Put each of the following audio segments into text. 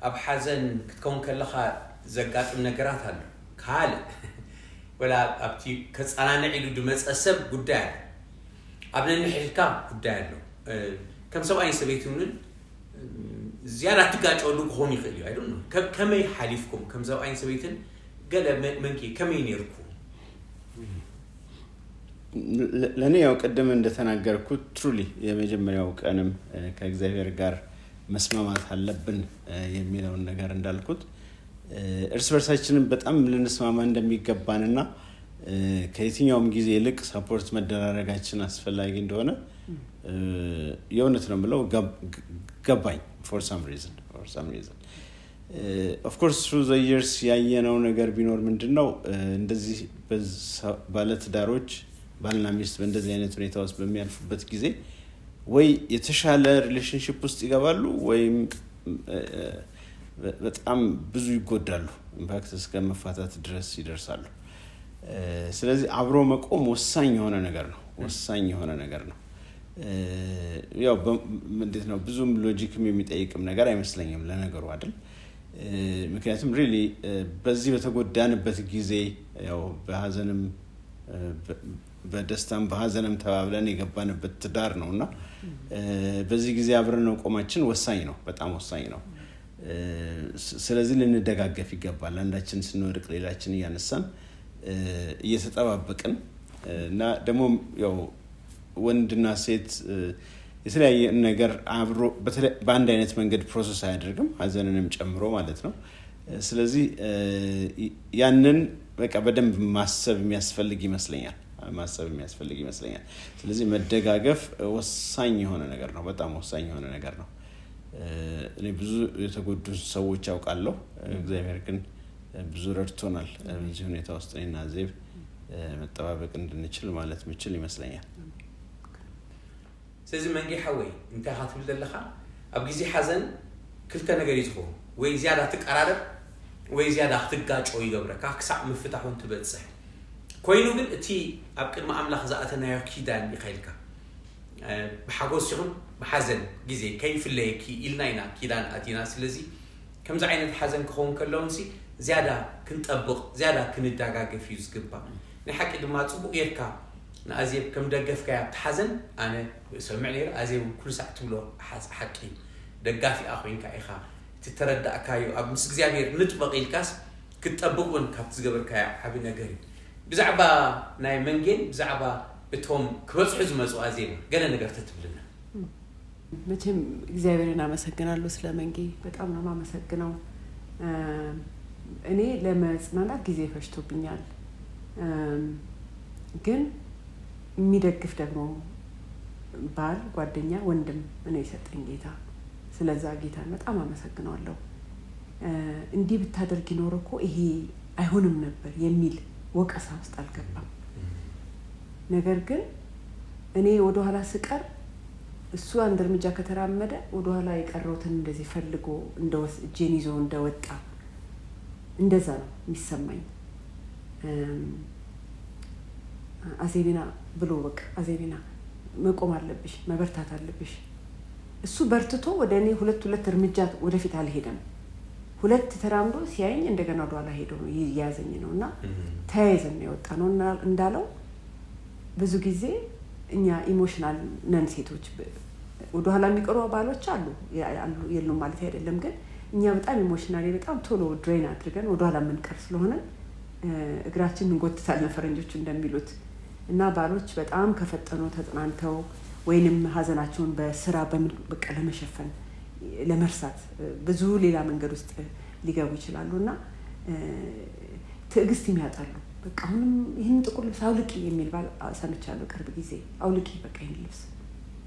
ኣብ ሓዘን ክትከውን ከለኻ ዘጋጥም ነገራት ኣሎ። ካልእ ወላ ኣብቲ ከጸናንዕ ኢሉ ድመጸ ሰብ ጉዳይ ኣሎ፣ ኣብ ነንሕድሕድካ ጉዳይ ኣሎ። ከም ሰብኣይን ሰበይትን እውን ዝያዳ ትጋጨወሉ ክኸውን ይኽእል እዩ። I don't know፣ ከመይ ሓሊፍኩም ከም ሰብኣይን ሰበይትን? ገለ መንኪ ከመይ ነይርኩም? ለእኔ ያው ቅድም እንደተናገርኩት truly የመጀመሪያው ቀንም ከእግዚአብሔር ጋር መስማማት አለብን የሚለውን ነገር እንዳልኩት፣ እርስ በርሳችንም በጣም ልንስማማ እንደሚገባንና ከየትኛውም ጊዜ ይልቅ support መደራረጋችን አስፈላጊ እንደሆነ የእውነት ነው ብለው ገባኝ። For some reason, of course, through the years ያየነው ነገር ቢኖር ምንድን ነው፣ እንደዚህ ባለትዳሮች፣ ባልና ሚስት በእንደዚህ አይነት ሁኔታ ውስጥ በሚያልፉበት ጊዜ ወይ የተሻለ relationship ውስጥ ይገባሉ ወይም በጣም ብዙ ይጎዳሉ። In fact እስከ መፋታት ድረስ ይደርሳሉ። ስለዚህ አብሮ መቆም ወሳኝ የሆነ ነገር ነው። ወሳኝ የሆነ ነገር ነው። ያው እንዴት ነው፣ ብዙም logic ም የሚጠይቅም ነገር አይመስለኝም ለነገሩ አይደል? ምክንያቱም really በዚህ በተጎዳንበት ጊዜ ያው በሀዘንም በደስታም በሀዘንም ተባብለን የገባንበት ትዳር ነው እና በዚህ ጊዜ አብረን መቆማችን ወሳኝ ነው፣ በጣም ወሳኝ ነው። ስለዚህ ልንደጋገፍ ይገባል። አንዳችን ስንወድቅ ሌላችን እያነሳን፣ እየተጠባበቅን እና ደግሞ ያው ወንድና ሴት የተለያየ ነገር አብሮ በአንድ አይነት መንገድ process አያደርግም፣ ሀዘንንም ጨምሮ ማለት ነው። ስለዚህ ያንን በቃ በደንብ ማሰብ የሚያስፈልግ ይመስለኛል። ማሰብ የሚያስፈልግ ይመስለኛል። ስለዚህ መደጋገፍ ወሳኝ የሆነ ነገር ነው። በጣም ወሳኝ የሆነ ነገር ነው። እኔ ብዙ የተጎዱ ሰዎች ያውቃለሁ። እግዚአብሔር ግን ብዙ ረድቶናል። በዚህ ሁኔታ ውስጥ እኔና ዜብ መጠባበቅ እንድንችል ማለት ምችል ይመስለኛል። ስለዚ መንጌ ሓወይ፣ እንታይ ካ ትብል ዘለካ? ኣብ ግዜ ሓዘን ክልተ ነገር እዩ ዝኸውን፣ ወይ ዝያዳ ትቀራረብ ወይ ዝያዳ ክትጋጮ ይገብረካ ክሳዕ ምፍታሑን ትበፅሕ። ኮይኑ ግን እቲ ኣብ ቅድሚ ኣምላኽ ዝኣተናዮ ኪዳን ይኸኢልካ ብሓጎስ ይኹን ብሓዘን ግዜ ከይፍለየኪ ኢልና ኢና ኪዳን ኣቲና። ስለዚ ከምዚ ዓይነት ሓዘን ክኸውን ከለውን ሲ ዝያዳ ክንጠብቕ፣ ዝያዳ ክንደጋገፍ እዩ ዝግባእ። ናይ ሓቂ ድማ ፅቡቅ ጌርካ ንኣዜብ ከም ደገፍካያ ኣብቲ ሓዘን ኣነ ሰምዕ ነይረ። ኣዜብ ኩሉ ሳዕ ትብሎ ሓቂ እዩ። ደጋፊኣ ኮይንካ ኢኻ፣ እቲ ተረዳእካዮ ኣብ ምስ እግዚኣብሔር ንጥበቕ ኢልካስ ክትጠብቕ እውን ካብቲ ዝገበርካዮ ዓብ ነገር እዩ። ብዛዕባ ናይ መንጌን ብዛዕባ እቶም ክበፅሑ ዝመፁ ኣዜብ ገለ ነገር ተትብልና። መቼም እግዚአብሔርን አመሰግናለሁ ስለ መንጌ፣ በጣም ነው የማመሰግነው። እኔ ለመጽናናት ጊዜ ፈጅቶብኛል፣ ግን የሚደግፍ ደግሞ ባል፣ ጓደኛ፣ ወንድም ነው የሰጠኝ ጌታ። ስለዛ ጌታን በጣም አመሰግነዋለሁ። እንዲህ ብታደርጊ ኖሮ እኮ ይሄ አይሆንም ነበር የሚል ወቀሳ ውስጥ አልገባም። ነገር ግን እኔ ወደኋላ ስቀር እሱ አንድ እርምጃ ከተራመደ ወደኋላ የቀረውትን እንደዚህ ፈልጎ እጄን ይዞ እንደወጣ እንደዛ ነው የሚሰማኝ። አዜቢና ብሎ በቃ አዜቢና መቆም አለብሽ፣ መበርታት አለብሽ። እሱ በርትቶ ወደ እኔ ሁለት ሁለት እርምጃ ወደፊት አልሄደም። ሁለት ተራምዶ ሲያየኝ እንደገና ወደኋላ ሄዶ ነው እየያዘኝ ነው እና ተያይዘን ነው የወጣ ነው። እንዳለው ብዙ ጊዜ እኛ emotional ነን ሴቶች። ወደኋላ የሚቀሩ ባሎች አሉ፣ የሉም ማለት አይደለም። ግን እኛ በጣም emotionally በጣም ቶሎ drain አድርገን ወደኋላ የምንቀር ስለሆነ እግራችን እንጎትታለን ፈረንጆቹ እንደሚሉት። እና ባሎች በጣም ከፈጠኑ ተጽናንተው ወይንም ሀዘናቸውን በስራ በምን በቃ ለመሸፈን፣ ለመርሳት ብዙ ሌላ መንገድ ውስጥ ሊገቡ ይችላሉ እና ትዕግስት ያጣሉ። በቃ አሁንም ይህን ጥቁር ልብስ አውልቂ የሚል ባል ሰምቻለሁ ቅርብ ጊዜ። አውልቂ በቃ ይህን ልብስ፣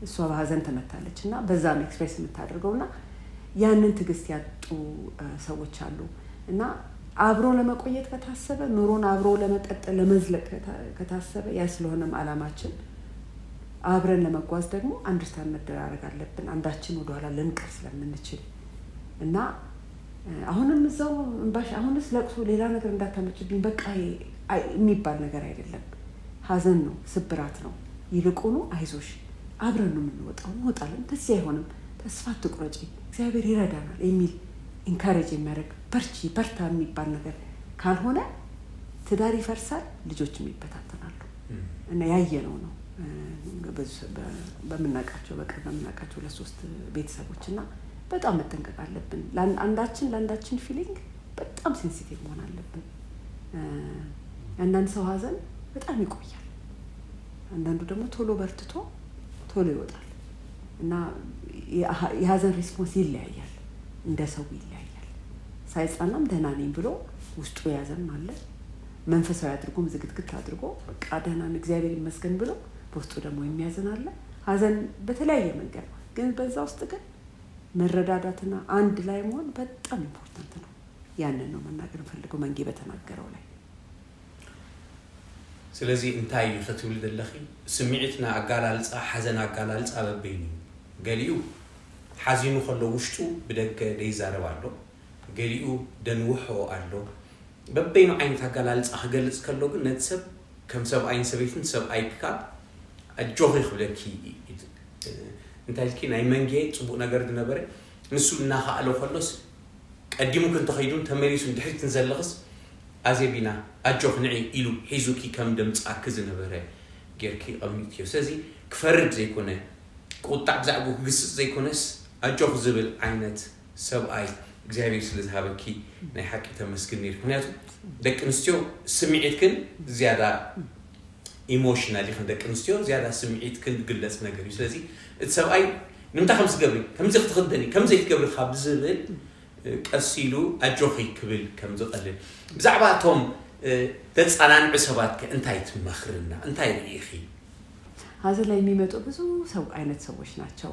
እሷ በሀዘን ተመታለች እና በዛም express የምታደርገው እና ያንን ትዕግስት ያጡ ሰዎች አሉ። እና አብሮ ለመቆየት ከታሰበ፣ ኑሮን አብሮ ለመቀጠል፣ ለመዝለቅ ከታሰበ፣ ያ ስለሆነም አላማችን አብረን ለመጓዝ ደግሞ understand መደራረግ አለብን። አንዳችን ወደኋላ ልንቀር ስለምንችል እና አሁንም እዛው እንባሽ፣ አሁንስ ለቅሶ፣ ሌላ ነገር እንዳታመጭብኝ በቃ የሚባል ነገር አይደለም። ሀዘን ነው፣ ስብራት ነው። ይልቁኑ አይዞሽ፣ አብረን ነው የምንወጣው፣ እንወጣለን፣ እንደዚህ አይሆንም፣ ተስፋ አትቁረጪ፣ እግዚአብሔር ይረዳናል የሚል Encourage የሚያደርግ፣ በርቺ፣ በርታ የሚባል ነገር ካልሆነ ትዳር ይፈርሳል፣ ልጆችም ይበታተናሉ። እና ያየነው ነው በምናውቃቸው፣ በቅርብ በምናውቃቸው ሁለት ሶስት ቤተሰቦች። እና በጣም መጠንቀቅ አለብን። አንዳችን ለአንዳችን feeling በጣም sensitive መሆን አለብን። አንዳንድ ሰው ሀዘን በጣም ይቆያል። አንዳንዱ ደግሞ ቶሎ በርትቶ ቶሎ ይወጣል። እና የሀዘን response ይለያያል፣ እንደ ሰው ይለያያል። ሳይጽናናም ደህና ነኝ ብሎ ውስጡ የያዘም አለ። መንፈሳዊ አድርጎም ዝግትግት አድርጎ በቃ ደህና ነኝ እግዚአብሔር ይመስገን ብሎ በውስጡ ደግሞ የሚያዝን አለ። ሀዘን በተለያየ መንገድ ነው። ግን በዛ ውስጥ ግን መረዳዳትና አንድ ላይ መሆን በጣም important ነው። ያንን ነው መናገር እንፈልገው መንጌ በተናገረው ላይ። ስለዚ እንታይ እዩ ክትብል ዘለኺ? ስምዒትና ኣጋላልፃ፣ ሓዘን ኣጋላልፃ በበይኑ እዩ። ገሊኡ ሓዚኑ ከሎ ውሽጡ ብደገ ደይዛረብ ኣሎ፣ ገሊኡ ደንውሖ ኣሎ። በበይኑ ዓይነት ኣገላልፃ ክገልፅ ከሎ ግን ነቲ ሰብ ከም ሰብኣይን ሰበይትን ሰብኣይካ ኣጆኺ ክብለኪ እንታይ ኢልኪ? ናይ መንጌ ፅቡቅ ነገር ዝነበረ ንሱ እናኸኣሎ ከሎስ ቀዲሙ ክንተኸይዱን ተመሊሱ ድሕሪትን ዘለኽስ ኣዜቢና ኣጆኽ ንዒ ኢሉ ሒዙኪ ከም ደምፃኪ ዝነበረ ጌርኪ ቀሚጥዮ። ስለዚ ክፈርድ ዘይኮነ፣ ክቁጣዕ፣ ብዛዕባ ክግስፅ ዘይኮነስ ኣጆኽ ዝብል ዓይነት ሰብኣይ እግዚኣብሔር ስለ ዝሃበኪ ናይ ሓቂ ተመስግን ነይሩ። ምክንያቱ ደቂ ኣንስትዮ ስምዒትክን ዝያዳ emotional ይኽን፣ ደቂ ኣንስትዮ ዝያዳ ስምዒትክን ግለፅ ነገር እዩ። ስለዚ እቲ ሰብኣይ ንምንታይ ከምዚ ትገብሪ፣ ከምዚ ክትክደኒ፣ ከምዚ ክትገብሪ ካብ ዝብል ቀስ ኢሉ ኣጆኺ ክብል ከም ዝቐልል። ብዛዕባ እቶም ተፀናንዑ ሰባት ከ እንታይ ትመክርና? እንታይ ርኢኺ? ሀዘን ላይ የሚመጡ ብዙ ሰው አይነት ሰዎች ናቸው።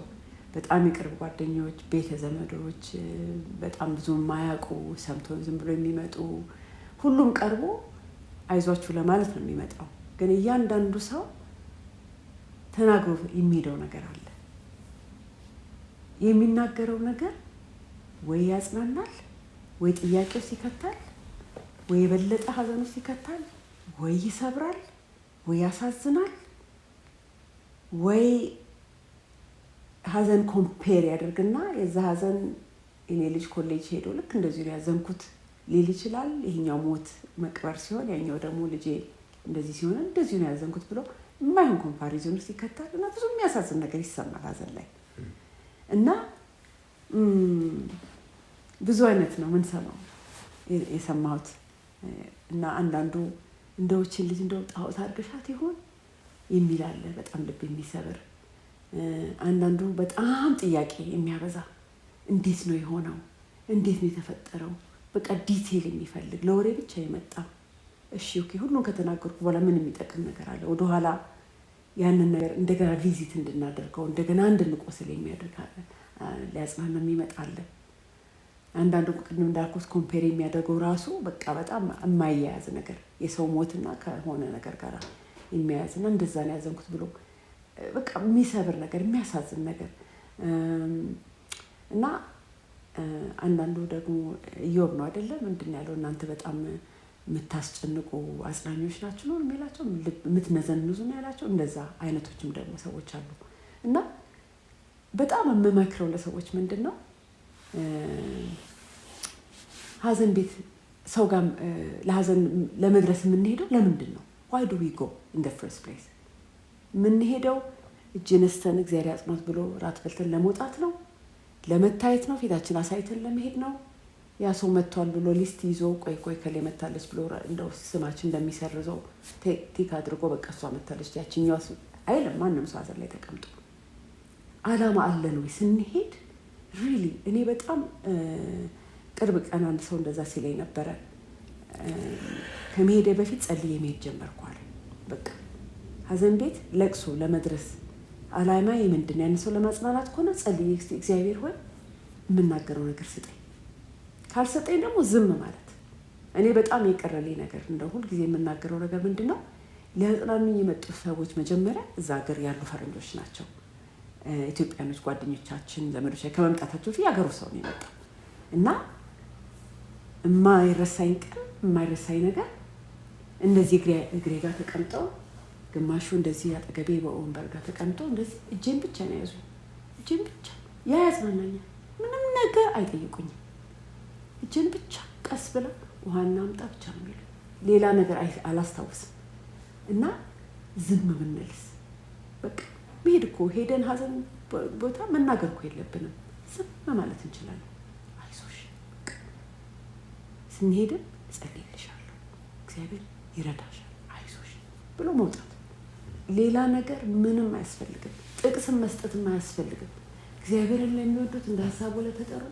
በጣም የቅርብ ጓደኞች፣ ቤተ ዘመዶች፣ በጣም ብዙ የማያውቁ ሰምቶ ዝም ብሎ የሚመጡ፣ ሁሉም ቀርቦ አይዟችሁ ለማለት ነው የሚመጣው። ግን እያንዳንዱ ሰው ተናግሮ የሚሄደው ነገር አለ። የሚናገረው ነገር ወይ ያጽናናል፣ ወይ ጥያቄ ውስጥ ይከታል፣ ወይ የበለጠ ሀዘን ውስጥ ይከታል፣ ወይ ይሰብራል፣ ወይ ያሳዝናል፣ ወይ ሀዘን compare ያደርግና የዛ ሀዘን የኔ ልጅ ኮሌጅ ሄዶ ልክ እንደዚሁ ነው ያዘንኩት ሊል ይችላል። ይሄኛው ሞት መቅበር ሲሆን፣ ያኛው ደግሞ ልጄ እንደዚህ ሲሆን እንደዚሁ ነው ያዘንኩት ብሎ የማይሆን comparison ውስጥ ይከታል እና ብዙ የሚያሳዝን ነገር ይሰማል ሀዘን ላይ። እና ብዙ አይነት ነው ምንሰማው፣ የሰማሁት። እና አንዳንዱ እንደዎችን ልጅ እንደው ጣዖት አድርገሻት ይሆን የሚል አለ፣ በጣም ልብ የሚሰብር። አንዳንዱ በጣም ጥያቄ የሚያበዛ፣ እንዴት ነው የሆነው፣ እንዴት ነው የተፈጠረው፣ በቃ detail የሚፈልግ፣ ለወሬ ብቻ የመጣ። እሺ okay፣ ሁሉን ከተናገርኩ በኋላ ምን የሚጠቅም ነገር አለ? ወደኋላ ያንን ነገር እንደገና visit እንድናደርገው፣ እንደገና እንድንቆስል የሚያደርግ ሊያጽናና የሚመጣ አለ። አንዳንዱ ቅድም እንዳልኩት compare የሚያደርገው ራሱ በቃ በጣም የማያያዝ ነገር፣ የሰው ሞትና ከሆነ ነገር ጋር የሚያያዝ እና እንደዛ ነው ያዘንኩት ብሎ በቃ የሚሰብር ነገር፣ የሚያሳዝን ነገር። እና አንዳንዱ ደግሞ ኢዮብ ነው አይደለም፣ ምንድን ነው ያለው? እናንተ በጣም የምታስጨንቁ አጽናኞች ናችሁ ነው የሚላቸው፣ የምትነዘንዙ ነው ያላቸው። እንደዛ አይነቶችም ደግሞ ሰዎች አሉ። እና በጣም የምመክረው ለሰዎች ምንድን ነው፣ ሀዘን ቤት ሰው ጋር ለሀዘን ለመድረስ የምንሄደው ለምንድን ነው? Why do we go in the first place? የምንሄደው እጅ ነስተን እግዚአብሔር ያጽናት ብሎ ራት በልተን ለመውጣት ነው? ለመታየት ነው? ፊታችን አሳይተን ለመሄድ ነው? ያ ሰው መጥቷል ብሎ list ይዞ ቆይ ቆይ ከላይ መታለች ብሎ እንደው ስማችን እንደሚሰርዘው tick አድርጎ በቃ እሷ መታለች ያችኛዋ አይልም። ማንም ሰው ሀዘን ላይ ተቀምጦ አላማ አለን ወይ ስንሄድ? Really እኔ በጣም ቅርብ ቀን አንድ ሰው እንደዛ ሲለኝ ነበረ። ከመሄዴ በፊት ጸልዬ መሄድ ጀመርኩ አለ። በቃ ሀዘን ቤት ለቅሶ ለመድረስ አላማ ምንድን ነው? ያን ሰው ለማጽናናት ከሆነ ጸልዬ እግዚአብሔር ሆይ የምናገረው ነገር ስጠኝ፣ ካልሰጠኝ ደግሞ ዝም ማለት። እኔ በጣም የቀረልኝ ነገር እንደ ሁልጊዜ የምናገረው ነገር ምንድን ነው? ሊያጽናኑኝ የመጡ ሰዎች መጀመሪያ እዛ ሀገር ያሉ ፈረንጆች ናቸው። ኢትዮጵያኖች ጓደኞቻችን፣ ዘመዶች ከመምጣታቸው በፊት የሀገሩ ሰው ነው የመጣው። እና የማይረሳኝ ቀን፣ የማይረሳኝ ነገር እንደዚህ እግሬ ጋር ተቀምጠው፣ ግማሹ እንደዚህ አጠገቤ በወንበር ጋር ተቀምጦ እንደዚህ እጄን ብቻ ነው የያዙኝ። እጄን ብቻ፣ ያ ያጽናናኛል። ምንም ነገር አይጠይቁኝም። እጅን ብቻ ቀስ ብላ ውሃና አምጣ ብቻ ነው የሚሉ፣ ሌላ ነገር አላስታውስም። እና ዝም ብንልስ? በቃ መሄድ እኮ፣ ሄደን ሀዘን ቦታ መናገር እኮ የለብንም። ዝም ማለት እንችላለን። አይዞሽ፣ ስንሄድም እጸልይልሻለሁ፣ እግዚአብሔር ይረዳሻል፣ አይዞሽ ብሎ መውጣት። ሌላ ነገር ምንም አያስፈልግም። ጥቅስም መስጠትም አያስፈልግም። እግዚአብሔርን ለሚወዱት እንደ ሀሳቡ ለተጠሩ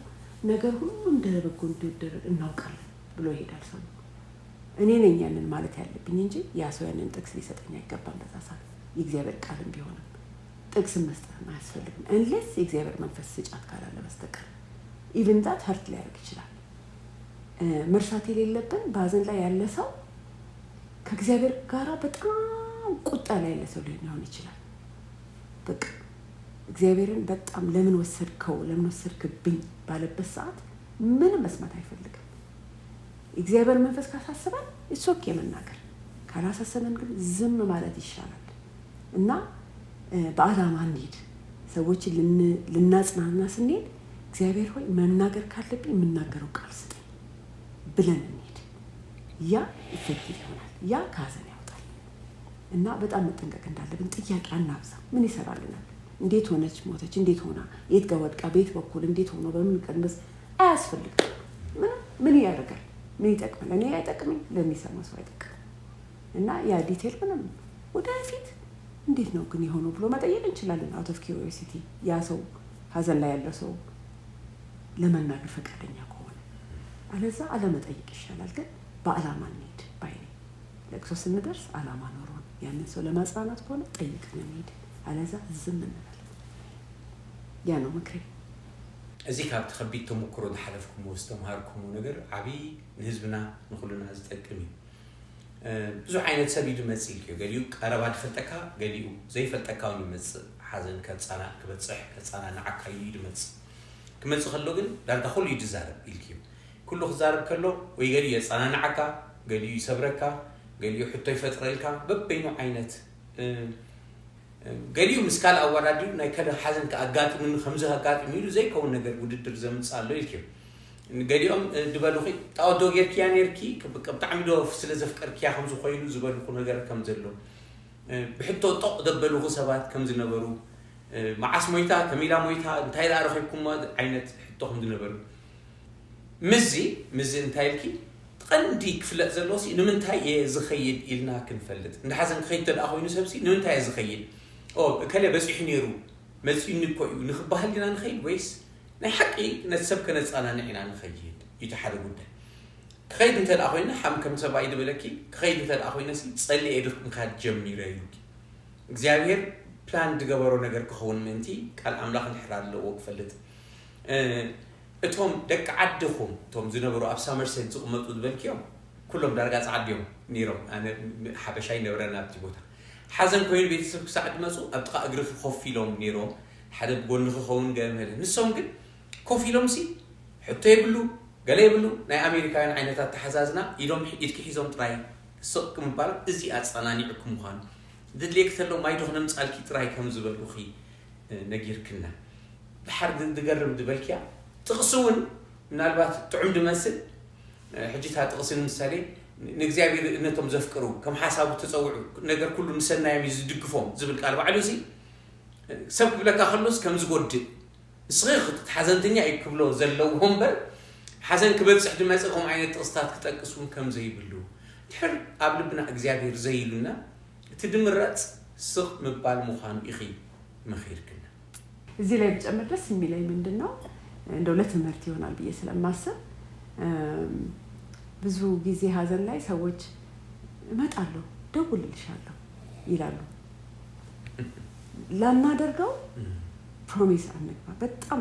ነገር ሁሉ እንደ በጎ እንዲደረግ እናውቃለን ብሎ ይሄዳል ሰው። እኔ ነኝ ያንን ማለት ያለብኝ እንጂ ያ ሰው ያንን ጥቅስ ሊሰጠኝ አይገባም። በዛ ሰዓት የእግዚአብሔር ቃልም ቢሆንም ጥቅስን መስጠትም አያስፈልግም። Unless የእግዚአብሔር መንፈስ ስጫት ካላለ በስተቀር even that hurt ሊያደርግ ይችላል። መርሳት የሌለብን በሀዘን ላይ ያለ ሰው ከእግዚአብሔር ጋራ በጣም ቁጣ ላይ ያለ ሰው ሊሆን ይችላል። በቃ እግዚአብሔርን በጣም ለምን ወሰድከው፣ ለምን ወሰድክብኝ ባለበት ሰዓት ምንም መስማት አይፈልግም። እግዚአብሔር መንፈስ ካሳሰበን it's okay መናገር፣ ካላሳሰበን ግን ዝም ማለት ይሻላል እና በአላማ እንሂድ። ሰዎችን ልናጽናና ስንሄድ እግዚአብሔር ሆይ፣ መናገር ካለብኝ የምናገረው ቃል ስጠኝ ብለን እንሂድ። ያ effective ይሆናል። ያ ከሀዘን ያወጣል። እና በጣም መጠንቀቅ እንዳለብን፣ ጥያቄ አናብዛ። ምን ይሰራልናል? እንዴት ሆነች፣ ሞተች፣ እንዴት ሆና፣ የት ጋር ወድቃ፣ ቤት በኩል እንዴት ሆኖ፣ በምን ቀንበስ አያስፈልግም። ምንም ምን ያደርጋል? ምን ይጠቅማል? እኔ አይጠቅመኝ፣ ለሚሰማ ሰው አይጠቅም። እና ያ detail ምንም፣ ወደፊት እንዴት ነው ግን የሆነው ብሎ መጠየቅ እንችላለን። Out of curiosity ያ ሰው፣ ሀዘን ላይ ያለው ሰው ለመናገር ፈቃደኛ ከሆነ፣ አለዛ አለመጠየቅ ይሻላል። ግን በአላማ እንሂድ ባይ ነኝ። ለቅሶ ስንደርስ አላማ ኖሮን ያንን ሰው ለማጽናናት ከሆነ ጠይቀን እንሂድ፣ አለዛ ዝም እንበል። ያ ነው ምክሬ። እዚ ካብቲ ከቢድ ተመክሮ ዝሓለፍኩሞ ዝተምሃርኩሞ ነገር ዓብይ ንህዝብና ንኩሉና ዝጠቅም እዩ። ብዙሕ ዓይነት ሰብ እዩ ድመፅእ ኢልክዮ። ገሊኡ ቀረባ ድፈልጠካ፣ ገሊኡ ዘይፈልጠካ እውን ይመፅእ። ሓዘን ከፃና ክበፅሕ ከፃናንዓካ እዩ ድመፅእ። ክመፅእ ከሎ ግን ዳርጋ ኩሉ እዩ ድዛረብ ኢልክዮ። ኩሉ ክዛረብ ከሎ ወይ ገሊኡ የፀናንዓካ፣ ገሊኡ ይሰብረካ፣ ገሊኡ ሕቶ ይፈጥረልካ በበይኑ ዓይነት፣ ገሊኡ ምስ ካልእ ኣወዳዲሩ ናይ ከለ ሓዘን ኣጋጢሙኒ፣ ከምዚ ኣጋጢሙ ኢሉ ዘይከውን ነገር ውድድር ዘምፅእ ኣሎ ኢልክዮ። ገሊኦም ድበልኹ ጣዖት ዶ ጌርክያ ነርኪ፣ ብጣዕሚ ዶ ስለ ዘፍቀርክያ ከምዚ ኮይኑ ዝበልኩ ነገር ከም ዘሎ፣ ብሕቶ ጦቕ ዘበልኹ ሰባት ከም ዝነበሩ፣ መዓስ ሞይታ፣ ከሚላ ሞይታ፣ እንታይ ዳ ረኺብኩሞ ዓይነት ሕቶ ከም ዝነበሩ። ምዚ እንታይ ኢልኪ? ቀንዲ ክፍለጥ ዘለዎ ንምንታይ እየ ዝኸይድ ኢልና ክንፈልጥ። እንዳ ሓዘን ክኸይድ ተደኣ ኮይኑ ሰብሲ ንምንታይ እየ ዝኸይድ፣ እከለ በፂሑ ነይሩ መፂኡኒ እኮ እዩ ንክበሃል ዲና ንኸይድ ወይስ ናይ ሓቂ ነቲ ሰብ ከነፃናንዕ ኢና ንኸይድ እዩ እቲ ሓደ ጉዳይ። ክኸይድ እንተ ደኣ ኮይነ ሓም ከም ሰብኣይ ድበለኪ፣ ክኸይድ እንተ ደኣ ኮይነ ፀሊአ ምካድ ጀሚረ እዩ። እግዚኣብሔር ፕላን ዝገበሮ ነገር ክኸውን ምእንቲ ቃል ኣምላኽ እንድሕር ኣለዎ ክፈልጥ። እቶም ደቂ ዓድኹም፣ እቶም ዝነበሩ ኣብ ሳመርሴት ዝቕመጡ ዝበልክዮም ኩሎም ዳርጋ ፃዓዲዮም ነይሮም። ኣነ ሓበሻ ይነበረና ኣብቲ ቦታ። ሓዘን ኮይኑ ቤተሰብ ክሳዕ ድመፁ ኣብ ጥቃ እግሪ ኮፍ ኢሎም ነይሮም፣ ሓደ ብጎኒ ክኸውን ገመለ። ንሶም ግን ኮፍ ኢሎም ሲ ሕቶ የብሉ ገለ የብሉ፣ ናይ ኣሜሪካውያን ዓይነታት ተሓዛዝና ኢዶም ኢድኪ ሒዞም ጥራይ ስቕ ምባል እዚ ኣፀናኒዕኩም ምኳኑ፣ ድድልየክ ተሎ ማይ ዶ ክነምፃልኪ ጥራይ ከም ዝበልኩኺ ነጊርክና። ድሓር ዝገርም ዝበልክያ ጥቕሲ እውን ምናልባት ጥዑም ድመስል፣ ሕጂ እታ ጥቕሲ ንምሳሌ ንእግዚኣብሔር ነቶም ዘፍቅሩ ከም ሓሳቡ ተፀውዑ ነገር ኩሉ ንሰናዮም እዩ ዝድግፎም ዝብል ቃል ባዕሉ እዚ ሰብ ክብለካ ከሎስ ከም ዝጎድእ፣ ንስኺ ሓዘንተኛ እዩ ክብሎ ዘለዎ እምበር ሓዘን ክበፅሕ ድመፅእ ከምኡ ዓይነት ጥቕስታት ክጠቅስ እውን ከም ዘይብሉ፣ ድሕር ኣብ ልብና እግዚኣብሔር ዘይብሉና እቲ ድምረፅ ስቕ ምባል ምዃኑ ኢኺ መኺርክና። እዚህ ላይ ብጨምር ደስ የሚለኝ ምንድን ነው፣ እንደው ለትምህርት ይሆናል ብዬ ስለማስብ፣ ብዙ ጊዜ ሀዘን ላይ ሰዎች እመጣለሁ፣ ደውልልሻለሁ ይላሉ። ላናደርገው promise አንግባ። በጣም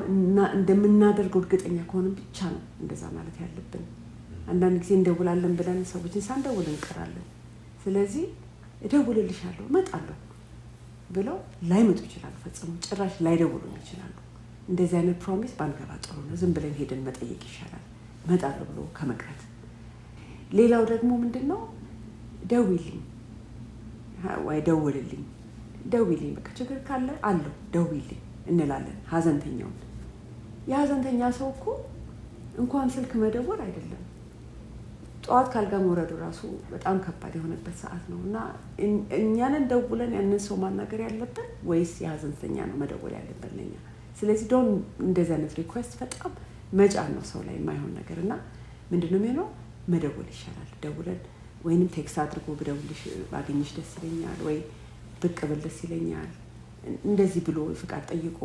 እንደምናደርገው እርግጠኛ ከሆንን ብቻ ነው እንደዛ ማለት ያለብን። አንዳንድ ጊዜ እንደውላለን ብለን ሰዎችን ሳንደውል እንቀራለን። ስለዚህ እደውልልሻለሁ፣ እመጣለሁ ብለው ላይመጡ ይችላሉ። ፈጽሞ ጭራሽ ላይደውሉ ይችላሉ። እንደዚህ አይነት promise ባንገባ ጥሩ ነው። ዝም ብለን ሄደን መጠየቅ ይሻላል እመጣለሁ ብሎ ከመቅረት። ሌላው ደግሞ ምንድን ነው፣ ደውይልኝ ወይ ደውልልኝ፣ ደውይልኝ፣ በቃ ችግር ካለ አለው ደውይልኝ እንላለን። ሀዘንተኛውን የሀዘንተኛ ሰው እኮ እንኳን ስልክ መደወል አይደለም፣ ጠዋት ካልጋ መውረዱ ራሱ በጣም ከባድ የሆነበት ሰዓት ነው። እና እኛንን ደውለን ያንን ሰው ማናገር ያለብን ወይስ የሀዘንተኛ ነው መደወል ያለብን ለኛ? ስለዚህ don't እንደዚህ አይነት request በጣም መጫን ነው ሰው ላይ የማይሆን ነገር። እና ምንድነው የሚሆነው? መደወል ይሻላል። ደውለን ወይንም text አድርጎ ብደውልሽ ባገኝሽ ደስ ይለኛል ወይ ብቅ ብል ደስ ይለኛል እንደዚህ ብሎ ፍቃድ ጠይቆ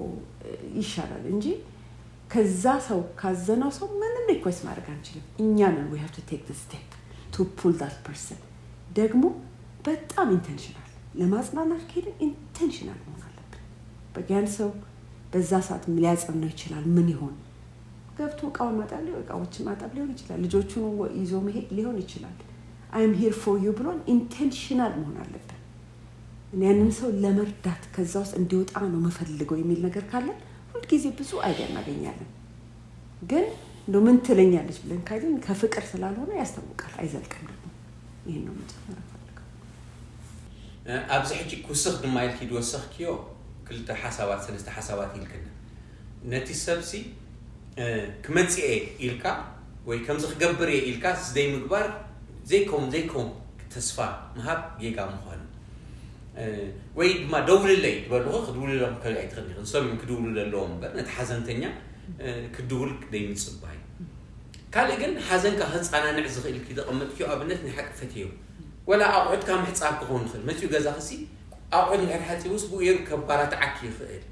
ይሻላል እንጂ ከዛ ሰው ካዘነው ሰው ምንም request ማድረግ አንችልም። እኛ ነን we have to take the step to pull that person። ደግሞ በጣም intentional ለማጽናናት ከሄድን intentional መሆን አለብን። በቃ ያን ሰው በዛ ሰዓት ሊያጽናናው ይችላል። ምን ይሆን? ገብቶ እቃውን ማጠብ ሊሆን፣ እቃዎችን ማጠብ ሊሆን ይችላል። ልጆቹን ይዞ መሄድ ሊሆን ይችላል። "I'm here for you" ብሎን intentional መሆን አለብን። ያንን ሰው ለመርዳት፣ ከዛ ውስጥ እንዲወጣ ነው የምፈልገው የሚል ነገር ካለን ሁልጊዜ ብዙ idea እናገኛለን። ግን እንደው ምን ትለኛለች ብለን ካይን ከፍቅር ስላልሆነ ያስታውቃል፣ አይዘልቅም። ደግሞ ይህን ነው መጨመር ፈልገው። ኣብዚ ሕጂ ክውስኽ ድማ ኢልኪ ድወሰኽክዮ ክልተ ሓሳባት ሰለስተ ሓሳባት ኢልክና፣ ነቲ ሰብሲ ክመፅአ ኢልካ ወይ ከምዚ ክገብር እየ ኢልካ ዘይምግባር፣ ዘይከውን ዘይከውን ተስፋ ምሃብ ጌጋ ምኳኑ፣ ወይ ድማ ደውልለይ ትበልኹ ክድውልሎም ከ ኣይትኽእል ኢኻ፣ ንሶም ክድውሉ ዘለዎም እምበር ነቲ ሓዘንተኛ ክድውል ዘይምፅባይ። ካልእ ግን ሓዘንካ ህፃናንዕ ዝኽእል ዘቐመጥክዮ ኣብነት ናይ ሓቂ ፈትዮ፣ ወላ ኣቑሑትካ ምሕፃብ ክኸውን ይኽእል። መፅኡ ገዛ ክሲ ኣቑሑት ንድሕር ሓፂቡስ ብኡ ከባራትዓኪ ይኽእል።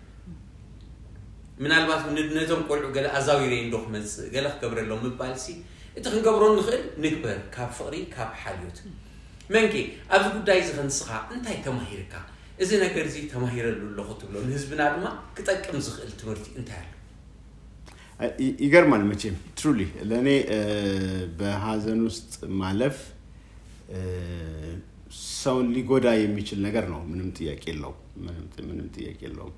ምናልባት ነዞም ቆልዑ ገለ ኣዛዊረ እንዶ ክመፅእ ገለ ክገብረሎም ምባል ሲ እቲ ክንገብሮ ንኽእል ንግበር ካብ ፍቕሪ ካብ ሓልዮት። መንኪ ኣብዚ ጉዳይ እዚ ክንስኻ እንታይ ተማሂርካ? እዚ ነገር እዚ ተማሂረሉ ኣለኹ ትብሎ፣ ንህዝብና ድማ ክጠቅም ዝኽእል ትምህርቲ እንታይ ኣሎ? ይገርማል መቼም። Truly ለእኔ በሀዘን ውስጥ ማለፍ ሰውን ሊጎዳ የሚችል ነገር ነው። ምንም ጥያቄ የለውም። ምንም ጥያቄ የለውም።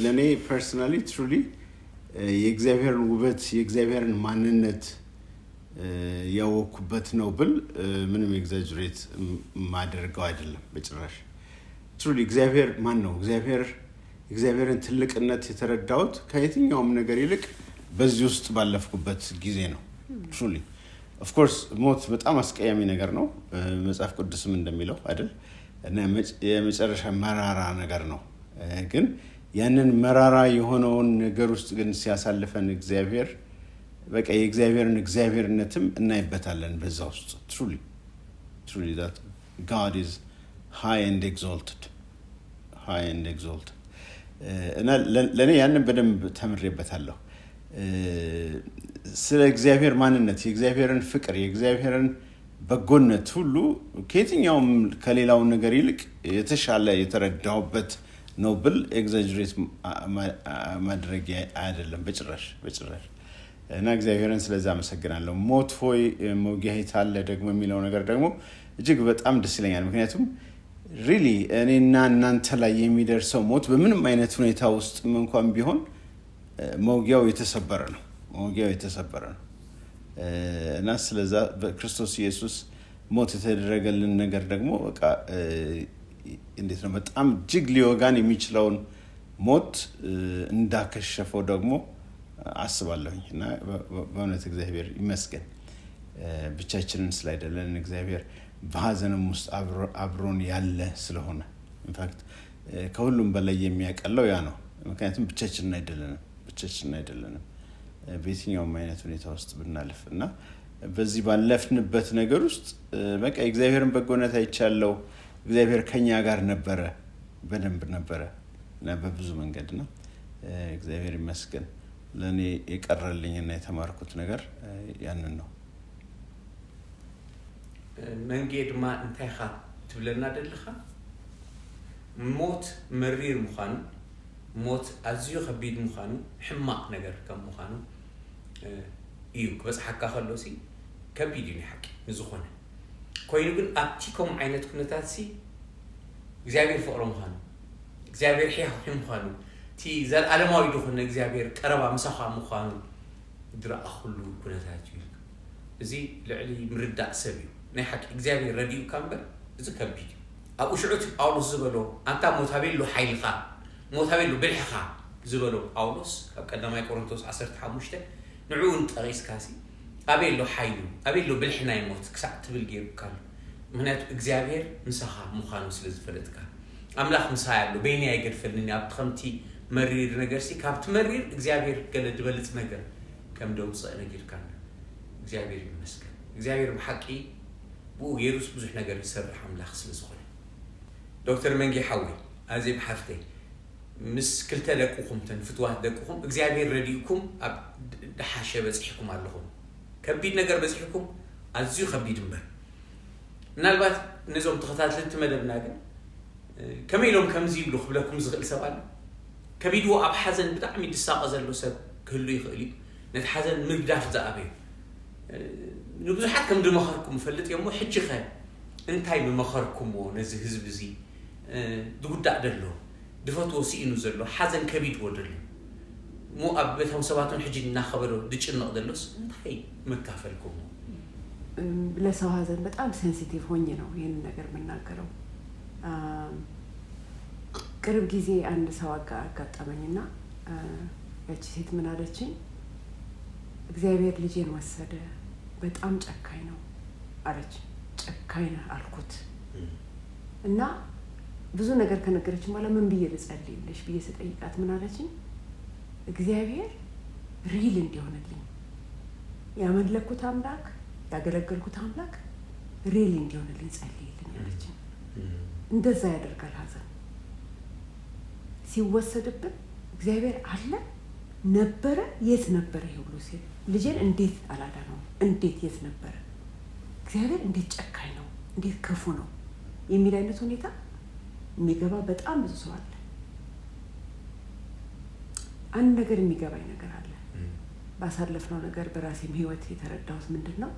ለእኔ personally truly የእግዚአብሔርን ውበት፣ የእግዚአብሔርን ማንነት ያወቅኩበት ነው ብል ምንም exaggerate ማደርገው አይደለም በጭራሽ። Truly እግዚአብሔር ማን ነው? እግዚአብሔርን ትልቅነት የተረዳሁት ከየትኛውም ነገር ይልቅ በዚህ ውስጥ ባለፍኩበት ጊዜ ነው። Truly of course ሞት በጣም አስቀያሚ ነገር ነው፣ መጽሐፍ ቅዱስም እንደሚለው አይደል? እና የመጨረሻ መራራ ነገር ነው። ግን ያንን መራራ የሆነውን ነገር ውስጥ ግን ሲያሳልፈን እግዚአብሔር በቃ የእግዚአብሔርን እግዚአብሔርነትም እናይበታለን በዛ ውስጥ። Truly, truly that God is high and exalted, high and exalted። እና ለእኔ ያንን በደንብ ተምሬበታለሁ። ስለ እግዚአብሔር ማንነት፣ የእግዚአብሔርን ፍቅር፣ የእግዚአብሔርን በጎነት ሁሉ ከየትኛውም ከሌላው ነገር ይልቅ የተሻለ የተረዳሁበት ነው ብል exaggerate ማድረግ አይደለም በጭራሽ በጭራሽ። እና እግዚአብሔርን ስለዛ አመሰግናለሁ። ሞት ሆይ መውጊያህ የት አለ ደግሞ የሚለው ነገር ደግሞ እጅግ በጣም ደስ ይለኛል። ምክንያቱም really እኔና እናንተ ላይ የሚደርሰው ሞት በምንም አይነት ሁኔታ ውስጥም እንኳን ቢሆን መውጊያው የተሰበረ ነው። መውጊያው የተሰበረ ነው። እና ስለዛ በክርስቶስ ኢየሱስ ሞት የተደረገልን ነገር ደግሞ በቃ እንዴት ነው በጣም እጅግ ሊወጋን የሚችለውን ሞት እንዳከሸፈው ደግሞ አስባለሁኝ። እና በእውነት እግዚአብሔር ይመስገን ብቻችንን ስላይደለን፣ እግዚአብሔር በሀዘንም ውስጥ አብሮን ያለ ስለሆነ። In fact ከሁሉም በላይ የሚያቀለው ያ ነው። ምክንያቱም ብቻችንን አይደለንም፣ ብቻችንን አይደለንም በየትኛውም አይነት ሁኔታ ውስጥ ብናልፍ። እና በዚህ ባለፍንበት ነገር ውስጥ በቃ የእግዚአብሔርን በጎነት አይቻለው። እግዚአብሔር ከኛ ጋር ነበረ፣ በደንብ ነበረ እና በብዙ መንገድ ነው። እግዚአብሔር ይመስገን። ለእኔ የቀረልኝና የተማርኩት ነገር ያንን ነው። መንጌ ድማ እንታይ ኢኻ ትብለና ደለኻ? ሞት መሪር ምዃኑ፣ ሞት ኣዝዩ ከቢድ ምዃኑ፣ ሕማቅ ነገር ከም ምዃኑ እዩ። ክበፅሓካ ከሎ ሲ ከቢድ እዩ ናይ ሓቂ ንዝኾነ። ኮይኑ ግን ኣብቲ ከምኡ ዓይነት ኩነታት ሲ እግዚኣብሔር ፍቅሪ ምዃኑ፣ እግዚኣብሔር ሕያዊ ምዃኑ፣ እቲ ዘለኣለማዊ ድኾነ እግዚኣብሔር ቀረባ ምሳኻ ምዃኑ ዝረኣኽሉ ኩነታት እዩ። እዚ ልዕሊ ምርዳእ ሰብ እዩ። ናይ ሓቂ እግዚኣብሔር ረዲኡካ እምበር እዚ ከቢድ እዩ። ኣብኡ ሽዑ እቲ ጳውሎስ ዝበሎ "ኣንታ ሞት ኣበየሉ ሓይልኻ? ሞት ኣበየሉ ብልሕኻ?" ዝበሎ ጳውሎስ ኣብ ቀዳማይ ቆሮንቶስ 15 ንዕኡ ንጠቒስካሲ ኣበየሎ ሓይሉ፣ ኣበየሎ ብልሒ ናይ ሞት ክሳዕ ትብል ገይሩካ ኣሎ። ምክንያቱ እግዚኣብሔር ምሳኻ ምዃኑ ስለ ዝፈለጥካ፣ ኣምላኽ ምሳይ ኣሎ፣ በይኒ ኣይገድፈልኒ፣ ኣብቲ ከምቲ መሪር ነገር ሲ ካብቲ መሪር እግዚኣብሔር ገለ ድበልፅ ነገር ከም ደውፅእ ነጊርካና። እግዚኣብሔር ይመስገን። እግዚኣብሔር ብሓቂ ብኡ ገይሩስ ብዙሕ ነገር ዝሰርሕ ኣምላኽ ስለ ዝኾነ። ዶክተር መንጌ ሓወይ፣ ኣዜብ ሓፍተይ፣ ምስ ክልተ ደቅኹም፣ ተን ፍትዋት ደቅኹም፣ እግዚኣብሔር ረዲእኩም ኣብ ድሓሸ በፂሕኩም ኣለኹም። ከቢድ ነገር በፂሕኩም፣ ኣዝዩ ከቢድ እምበር። ምናልባት ነዞም ተኸታተልቲ መደብና ግን ከመይ ኢሎም ከምዚ ይብሉ ክብለኩም ዝኽእል ሰብ ኣሎ። ከቢድዎ ኣብ ሓዘን ብጣዕሚ ድሳቐ ዘሎ ሰብ ክህሉ ይኽእል እዩ። ነቲ ሓዘን ምግዳፍ ዝኣበዩ ንብዙሓት ከም ድመኸርኩም ፈልጥ እዮ። እሞ ሕጂ ኸ እንታይ ምመኸርኩምዎ ነዚ ህዝቢ እዚ ዝጉዳእ ደሎ፣ ድፈትዎ ስኢኑ ዘሎ፣ ሓዘን ከቢድዎ ደሎ፣ እሞ ኣብ ቤቶም ሰባትን ሕጂ እናኸበዶ ድጭንቕ ዘሎስ እንታይ መካፈልኩምዎ? ለሰው ሀዘን በጣም sensitive ሆኜ ነው ይህንን ነገር የምናገረው። ቅርብ ጊዜ አንድ ሰው አጋጠመኝና ያቺ ሴት ምን አለችኝ? "እግዚአብሔር ልጄን ወሰደ፣ በጣም ጨካኝ ነው" አለች። "ጨካኝ ነህ" አልኩት እና ብዙ ነገር ከነገረችን በኋላ "ምን ብዬ ልጸልይልሽ?" ብዬ ስጠይቃት ምን አለችኝ? "እግዚአብሔር real እንዲሆንልኝ፣ ያመለኩት አምላክ፣ ያገለገልኩት አምላክ real እንዲሆንልኝ ጸልይልኝ" አለችኝ። እንደዛ ያደርጋል። ሀዘን ሲወሰድብን እግዚአብሔር አለ፣ ነበረ፣ የት ነበረ ይሄ ሁሉ ሲል፣ ልጄን እንዴት አላዳነውም? እንዴት፣ የት ነበረ እግዚአብሔር? እንዴት ጨካኝ ነው? እንዴት ክፉ ነው? የሚል አይነት ሁኔታ የሚገባ በጣም ብዙ ሰው አለ። አንድ ነገር የሚገባኝ ነገር አለ። ባሳለፍነው ነገር በራሴም ህይወት የተረዳሁት ምንድን ነው?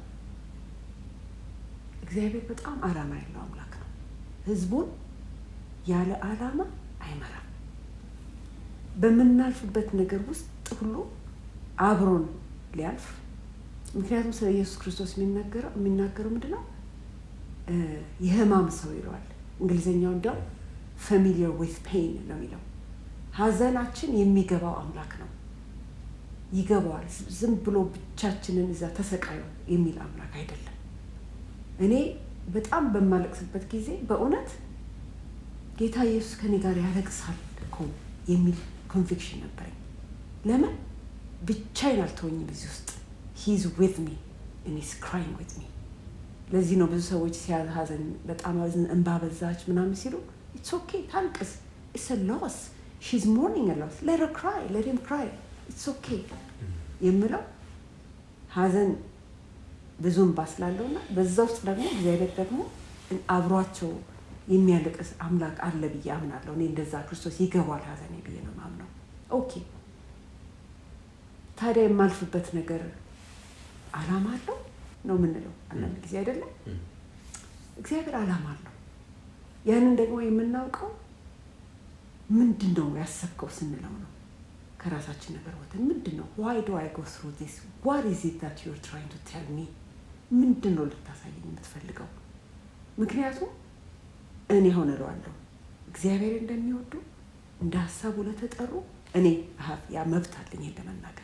እግዚአብሔር በጣም ዓላማ ያለው አምላክ ነው። ህዝቡን ያለ ዓላማ አይመራም። በምናልፍበት ነገር ውስጥ ሁሉ አብሮን ሊያልፍ፣ ምክንያቱም ስለ ኢየሱስ ክርስቶስ የሚናገረው ምንድን ነው? የህማም ሰው ይለዋል። እንግሊዝኛው እንዲያውም "familiar with pain" ነው የሚለው። ሀዘናችን የሚገባው አምላክ ነው። ይገባዋል። ዝም ብሎ ብቻችንን እዛ ተሰቃዩ የሚል አምላክ አይደለም። እኔ በጣም በማለቅስበት ጊዜ በእውነት ጌታ ኢየሱስ ከኔ ጋር ያለቅሳል እኮ የሚል conviction ነበረኝ። ለምን? ብቻዬን አልተወኝም እዚህ ውስጥ። He's with me and he's crying with me። ለዚህ ነው ብዙ ሰዎች ሲያሀዘን በጣም እንባ በዛች ምናምን ሲሉ፣ it's okay፣ ታልቅስ፣ it's a loss, she's mourning a loss, let her cry, let him cry, it's okay የምለው። ሀዘን ብዙ እንባ ስላለው እና በዛ ውስጥ ደግሞ እግዚአብሔር ደግሞ አብሯቸው የሚያለቅስ አምላክ አለ ብዬ አምናለሁ። እኔ እንደዛ ክርስቶስ ይገባዋል ሀዘኔ ብዬ ነው የማምነው። Okay፣ ታዲያ የማልፍበት ነገር አላማ አለው ነው የምንለው አንዳንድ ጊዜ፣ አይደለም? እግዚአብሔር አላማ አለው። ያንን ደግሞ የምናውቀው ምንድን ነው ያሰብከው ስንለው ነው። ከራሳችን ነገር ወተን ምንድን ነው፣ why do I go through this? What is it that you're trying to tell me? ምንድን ነው ልታሳየኝ የምትፈልገው? ምክንያቱም እኔ ሆነ እለዋለሁ፣ እግዚአብሔር እንደሚወዱ እንደ ሀሳቡ ለተጠሩ፣ እኔ ያ መብት አለኝ ለመናገር፣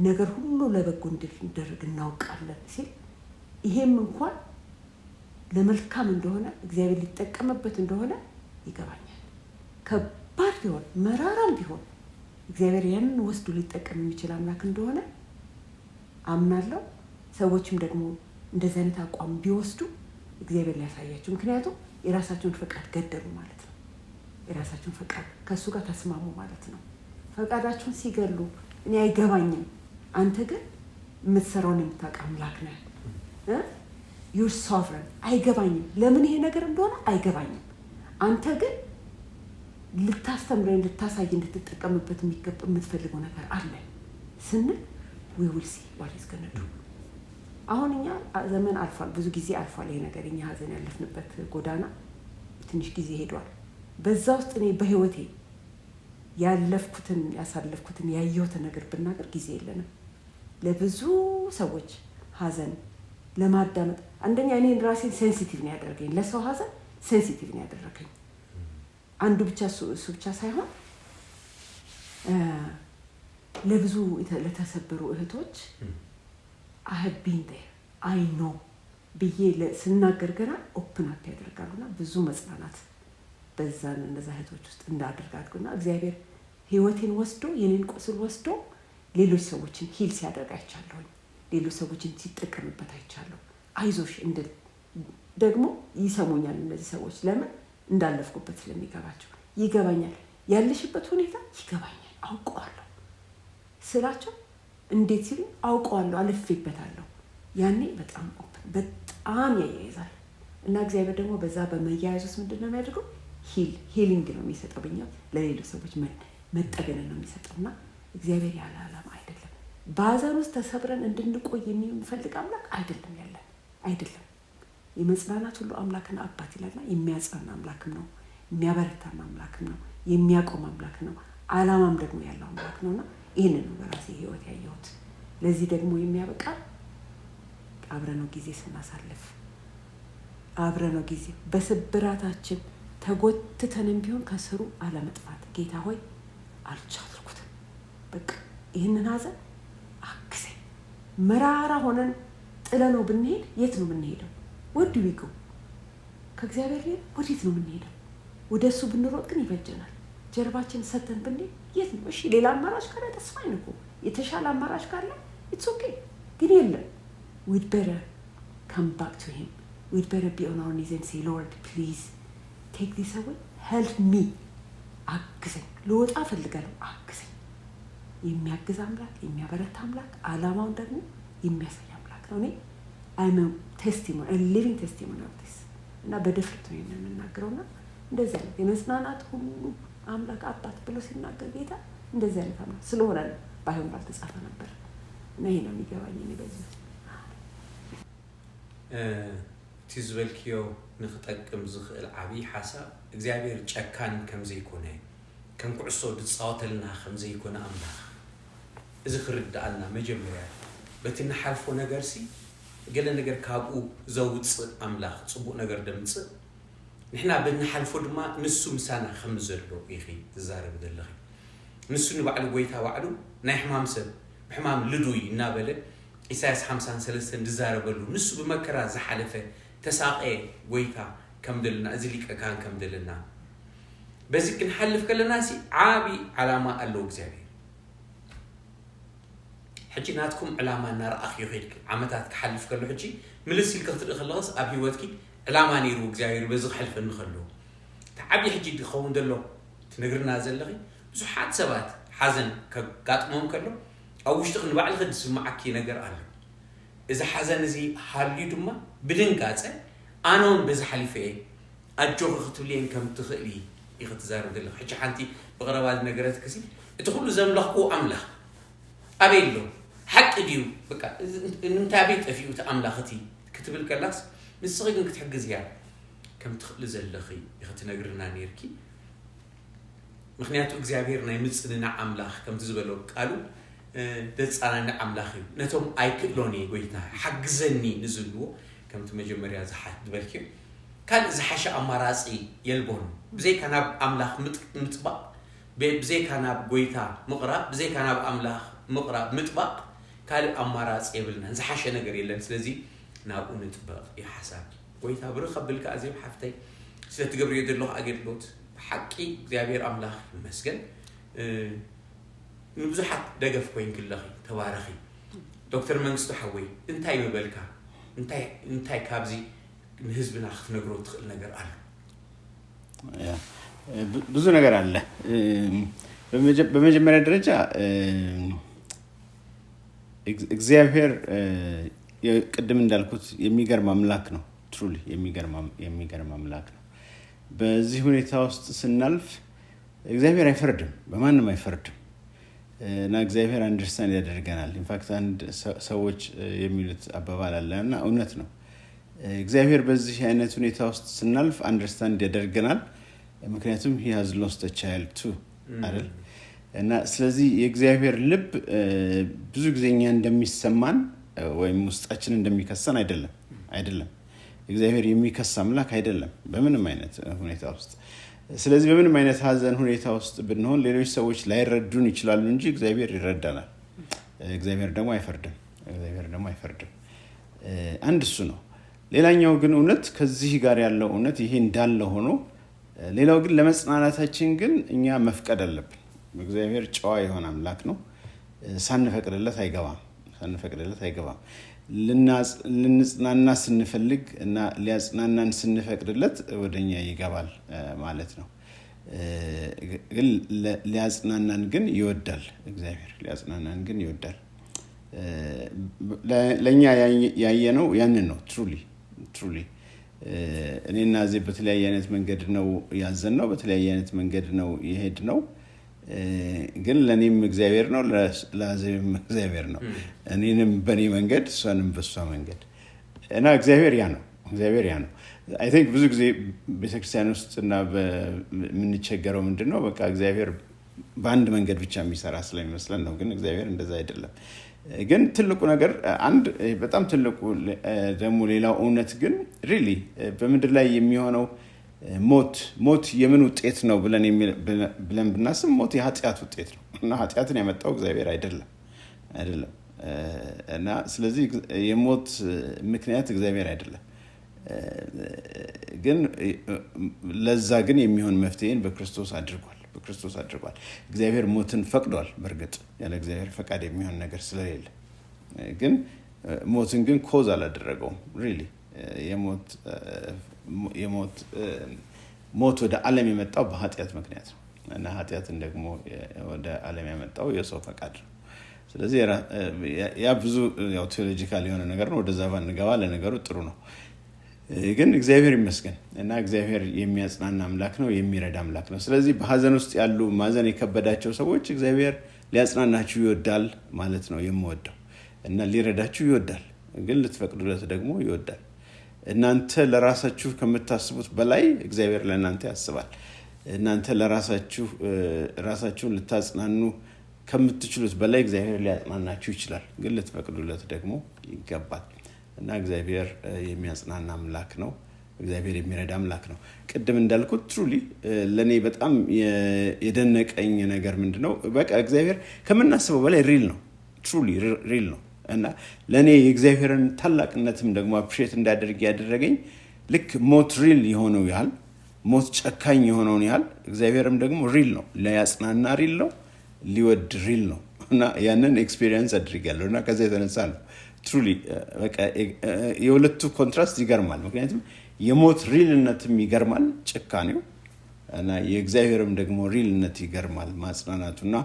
ነገር ሁሉ ለበጎ እንዲደረግ እናውቃለን ሲል፣ ይሄም እንኳን ለመልካም እንደሆነ፣ እግዚአብሔር ሊጠቀምበት እንደሆነ ይገባኛል። ከባድ ቢሆን፣ መራራም ቢሆን፣ እግዚአብሔር ያንን ወስዶ ሊጠቀም የሚችል አምላክ እንደሆነ አምናለሁ። ሰዎችም ደግሞ እንደዚህ አይነት አቋም ቢወስዱ እግዚአብሔር ሊያሳያቸው፣ ምክንያቱም የራሳቸውን ፈቃድ ገደሉ ማለት ነው። የራሳቸውን ፈቃድ ከእሱ ጋር ተስማሙ ማለት ነው። ፈቃዳቸውን ሲገሉ እኔ አይገባኝም፣ አንተ ግን የምትሰራውን የምታውቅ አምላክ ነህ። You're sovereign። አይገባኝም፣ ለምን ይሄ ነገር እንደሆነ አይገባኝም። አንተ ግን ልታስተምረኝ፣ ልታሳይ፣ እንድትጠቀምበት የምትፈልገው ነገር አለ ስንል we will see what he's gonna do። አሁን እኛ ዘመን አልፏል፣ ብዙ ጊዜ አልፏል። ይሄ ነገር እኛ ሀዘን ያለፍንበት ጎዳና ትንሽ ጊዜ ሄዷል። በዛ ውስጥ እኔ በህይወቴ ያለፍኩትን፣ ያሳለፍኩትን፣ ያየሁትን ነገር ብናገር ጊዜ የለንም። ለብዙ ሰዎች ሀዘን ለማዳመጥ አንደኛ እኔን ራሴን sensitive ነው ያደረገኝ። ለሰው ሀዘን sensitive ነው ያደረገኝ። አንዱ ብቻ እሱ ብቻ ሳይሆን ለብዙ ለተሰበሩ እህቶች "I have been there, I know" ብዬ ስናገር ገና open up ያደርጋሉና ብዙ መጽናናት በዛን እነዛ እህቶች ውስጥ እንዳደርግ አድርጎና እግዚአብሔር ህይወቴን ወስዶ፣ የኔን ቁስል ወስዶ ሌሎች ሰዎችን heal ሲያደርግ አይቻለሁኝ። ሌሎች ሰዎችን ሲጠቀምበት አይቻለሁ። አይዞሽ እንድል ደግሞ ይሰሙኛል እነዚህ ሰዎች። ለምን? እንዳለፍኩበት ስለሚገባቸው። ይገባኛል፣ ያለሽበት ሁኔታ ይገባኛል፣ አውቀዋለሁ ስላቸው፣ እንዴት ሲሉ አውቀዋለሁ፣ አልፌበታለሁ። ያኔ በጣም open፣ በጣም ያያይዛል። እና እግዚአብሔር ደግሞ በዛ በመያያዝ ውስጥ ምንድን ነው የሚያደርገው? Healing ነው የሚሰጠው። በኛ ለሌሎች ሰዎች መጠገንን ነው የሚሰጠው። እና እግዚአብሔር ያለ ዓላማ አይደለም። በሀዘን ውስጥ ተሰብረን እንድንቆይ የሚፈልግ አምላክ አይደለም ያለን፣ አይደለም። የመጽናናት ሁሉ አምላክና አባት ይላልና የሚያጽናና አምላክም ነው፣ የሚያበረታም አምላክም ነው፣ የሚያቆም አምላክ ነው፣ ዓላማም ደግሞ ያለው አምላክ ነው። እና ይህንን ነው በራሴ ህይወት ያየሁት። ለዚህ ደግሞ የሚያበቃ አብረነው ጊዜ ስናሳልፍ፣ አብረነው ጊዜ በስብራታችን ተጎትተንም ቢሆን ከስሩ አለመጥፋት፣ ጌታ ሆይ አልቻልኩትም፣ በቃ ይህንን ሀዘን አግዘኝ። መራራ ሆነን ጥለነው ብንሄድ የት ነው የምንሄደው? Where do we go? ከእግዚአብሔር ሌላ ወዴት ነው የምንሄደው? ወደ እሱ ብንሮጥ ግን ይበጀናል። ጀርባችን ሰተን ብንሄድ የት ነው? እሺ፣ ሌላ አማራጭ ካለ ተስፋ እኮ የተሻለ አማራጭ ካለ it's okay፣ ግን የለም። We'd better come back to him. We'd better be on our knees and say, "Lord, please take this away. Help me." አግዘኝ፣ ልወጣ እፈልጋለሁ፣ አግዘኝ። የሚያግዝ አምላክ፣ የሚያበረታ አምላክ፣ አላማውን ደግሞ የሚያሳይ አምላክ ነው። እኔ I'm testimony, living testimony of this። እና በድፍረት ነው ይሄንን የምናገረው። እና እንደዚህ አይነት የመጽናናት ሁሉ አምላክ አባት ብሎ ሲናገር ጌታ እንደዚህ አይነት አምላክ ስለሆነ ነው። ባይሆን ባልተጻፈ ነበር። እና ይሄ ነው የሚገባኝ እኔ በዚህ። እቲ ዝበልክዮ ንክጠቅም ዝኽእል ዓብይ ሓሳብ፣ እግዚኣብሔር ጨካን ከም ዘይኮነ፣ ከም ኩዕሶ ዝፃወተልና ከም ዘይኮነ ኣምላኽ፣ እዚ ክርዳኣልና መጀመርያ በቲ ንሓልፎ ነገር ሲ ገለ ነገር ካብኡ ዘውፅእ ኣምላኽ፣ ፅቡቅ ነገር ደምፅእ፣ ንሕና ብንሓልፎ ድማ ንሱ ምሳና ከም ዘሎ ኢኺ ትዛረብ ዘለኺ። ንሱ ንባዕሉ ጎይታ ባዕሉ ናይ ሕማም ሰብ፣ ብሕማም ልዱይ እናበለ ኢሳያስ 53 ዝዛረበሉ፣ ንሱ ብመከራ ዝሓለፈ ተሳቀየ ጎይታ ከም ዘለና፣ እዚ ሊቀ ካህን ከም ዘለና፣ በዚ ክንሓልፍ ከለና ሲ ዓብይ ዓላማ ኣለዎ እግዚኣብሔር። ሕጂ ናትኩም ዕላማ እናረኣኽዮ ከይድክ ዓመታት ክሓልፍ ከሎ፣ ሕጂ ምልስ ኢልክ ክትርኢ ከለኸስ ኣብ ሂወትኪ ዕላማ ነይሩ እግዚኣብሔር በዚ ክሕልፈኒ ከሎ። እቲ ዓብይ ሕጂ ዝኸውን ዘሎ ትነግርና ዘለኺ፣ ብዙሓት ሰባት ሓዘን ከጋጥሞም ከሎ ኣብ ውሽጢ ንባዕልክ ዝስማዓኪ ነገር ኣሎ። እዚ ሓዘን እዚ ሃልዩ ድማ ብድንጋፀ ኣነ እውን በዚ ሓሊፈ እየ፣ ኣጆኺ ክትብልየን ከም ትኽእሊ ኢኺ ትዛረብ ዘለኺ። ሕጂ ሓንቲ ብቐረባ ዝነገረት ክሲ እቲ ኩሉ ዘምለኽክዎ ኣምላኽ ኣበይ ኣሎ? ሓቂ ድዩ? በቃ ንምንታይ ኣበይ ጠፊኡ እቲ ኣምላኽ እቲ ክትብል ከላስ፣ ንስኺ ግን ክትሕግዝ እያ ከም ትኽእሊ ዘለኺ ኢኺ ትነግርና ነርኪ። ምክንያቱ እግዚኣብሔር ናይ ምፅንናዕ ኣምላኽ፣ ከምቲ ዝበሎ ቃሉ ዘፃናንዕ ኣምላኽ እዩ። ነቶም ኣይክእሎን እየ ጎይታ ሓግዘኒ ንዝብልዎ፣ ከምቲ መጀመርያ ዝበልክዮ ካልእ ዝሓሸ ኣማራፂ የልቦን ብዘይካ ናብ ኣምላኽ ምጥባቅ፣ ብዘይካ ናብ ጎይታ ምቕራብ፣ ብዘይካ ናብ ኣምላኽ ምቕራብ ምጥባቅ ካልእ ኣማራፂ የብልናን፣ ዝሓሸ ነገር የለን። ስለዚ ናብኡ ንጥበቕ እዩ ሓሳብ። ጎይታ ብርኽ ኣብልካ ኣዜብ ሓፍተይ፣ ስለትገብርዮ ዘለኹ ኣገልግሎት ብሓቂ እግዚኣብሔር ኣምላኽ ይመስገን። ንብዙሓት ደገፍ ኮይን ክለኺ ተባረኺ። ዶክተር መንግስቱ ሓወይ፣ እንታይ ምበልካ? እንታይ ካብዚ ንህዝብና ክትነግሮ ትኽእል ነገር ኣሎ? ብዙ ነገር አለ። በመጀመሪያ ደረጃ እግዚአብሔር ቅድም እንዳልኩት የሚገርም አምላክ ነው። Truly የሚገርም አምላክ ነው። በዚህ ሁኔታ ውስጥ ስናልፍ እግዚአብሔር አይፈርድም፣ በማንም አይፈርድም እና እግዚአብሔር understand ያደርገናል። In fact አንድ ሰዎች የሚሉት አባባል አለ እና እውነት ነው። እግዚአብሔር በዚህ አይነት ሁኔታ ውስጥ ስናልፍ understand ያደርገናል። ምክንያቱም he has lost child too አይደል? እና ስለዚህ የእግዚአብሔር ልብ ብዙ ጊዜ እኛ እንደሚሰማን ወይም ውስጣችን እንደሚከሰን አይደለም። እግዚአብሔር የሚከስ አምላክ አይደለም በምንም አይነት ሁኔታ ውስጥ። ስለዚህ በምንም አይነት ሀዘን ሁኔታ ውስጥ ብንሆን ሌሎች ሰዎች ላይረዱን ይችላሉ እንጂ እግዚአብሔር ይረዳናል። እግዚአብሔር ደግሞ አይፈርድም። እግዚአብሔር ደግሞ አይፈርድም። አንድ እሱ ነው። ሌላኛው ግን እውነት ከዚህ ጋር ያለው እውነት ይሄ እንዳለ ሆኖ፣ ሌላው ግን ለመጽናናታችን ግን እኛ መፍቀድ አለብን። እግዚአብሔር ጨዋ የሆነ አምላክ ነው። ሳንፈቅድለት አይገባም። ሳንፈቅድለት አይገባም። ልንጽናና ስንፈልግ እና ሊያጽናናን ስንፈቅድለት ወደኛ ይገባል ማለት ነው። ግን ሊያጽናናን ግን ይወዳል። እግዚአብሔር ሊያጽናናን ግን ይወዳል። ለእኛ ያየነው ያንን ነው። Truly, truly እኔና አዜብ በተለያየ አይነት መንገድ ነው ያዘንነው፣ በተለያየ አይነት መንገድ ነው የሄድነው። ግን ለእኔም እግዚአብሔር ነው፣ ለአዜብም እግዚአብሔር ነው። እኔንም በእኔ መንገድ፣ እሷንም በእሷ መንገድ እና እግዚአብሔር ያ ነው። እግዚአብሔር ያ ነው። I think ብዙ ጊዜ ቤተክርስቲያን ውስጥ እና የምንቸገረው ምንድን ነው? በቃ እግዚአብሔር በአንድ መንገድ ብቻ የሚሰራ ስለሚመስለን ነው። ግን እግዚአብሔር እንደዛ አይደለም። ግን ትልቁ ነገር አንድ በጣም ትልቁ ደግሞ ሌላው እውነት ግን really በምድር ላይ የሚሆነው ሞት የምን ውጤት ነው ብለን ብናስብ ሞት የኃጢአት ውጤት ነው እና ኃጢአትን ያመጣው እግዚአብሔር አይደለም እና ስለዚህ የሞት ምክንያት እግዚአብሔር አይደለም። ግን ለዛ ግን የሚሆን መፍትሄን በክርስቶስ አድርጓል በክርስቶስ አድርጓል። እግዚአብሔር ሞትን ፈቅዷል። በእርግጥ ያለ እግዚአብሔር ፈቃድ የሚሆን ነገር ስለሌለ ግን ሞትን ግን cause አላደረገውም። Really የሞት ሞት ወደ ዓለም የመጣው በኃጢአት ምክንያት ነው እና ኃጢአትን ደግሞ ወደ ዓለም ያመጣው የሰው ፈቃድ ነው። ስለዚህ ያ ብዙ ያው theological የሆነ ነገር ነው። ወደዛ ባንገባ ለነገሩ ጥሩ ነው። ግን እግዚአብሔር ይመስገን እና እግዚአብሔር የሚያጽናና አምላክ ነው፣ የሚረዳ አምላክ ነው። ስለዚህ በሀዘን ውስጥ ያሉ፣ ማዘን የከበዳቸው ሰዎች እግዚአብሔር ሊያጽናናችሁ ይወዳል ማለት ነው የምወደው እና ሊረዳችሁ ይወዳል፣ ግን ልትፈቅዱለት ደግሞ ይወዳል። እናንተ ለራሳችሁ ከምታስቡት በላይ እግዚአብሔር ለእናንተ ያስባል። እናንተ ለራሳችሁ ራሳችሁን ልታጽናኑ ከምትችሉት በላይ እግዚአብሔር ሊያጽናናችሁ ይችላል፣ ግን ልትፈቅዱለት ደግሞ ይገባል። እና እግዚአብሔር የሚያጽናና አምላክ ነው። እግዚአብሔር የሚረዳ አምላክ ነው። ቅድም እንዳልኩት truly ለእኔ በጣም የደነቀኝ ነገር ምንድን ነው? በቃ እግዚአብሔር ከምናስበው በላይ real ነው። Truly real ነው። እና ለእኔ የእግዚአብሔርን ታላቅነትም ደግሞ appreciate እንዳደርግ ያደረገኝ ልክ ሞት real የሆነው ያህል፣ ሞት ጨካኝ የሆነውን ያህል እግዚአብሔርም ደግሞ real ነው። ሊያጽናና real ነው። ሊወድ real ነው። እና ያንን experience አድርጌያለሁ እና ከዛ የተነሳ ነው truly በቃ የሁለቱ contrast ይገርማል። ምክንያቱም የሞት real ነትም ይገርማል፣ ጭካኔው፣ እና የእግዚአብሔርም ደግሞ real ነት ይገርማል፣ ማጽናናቱና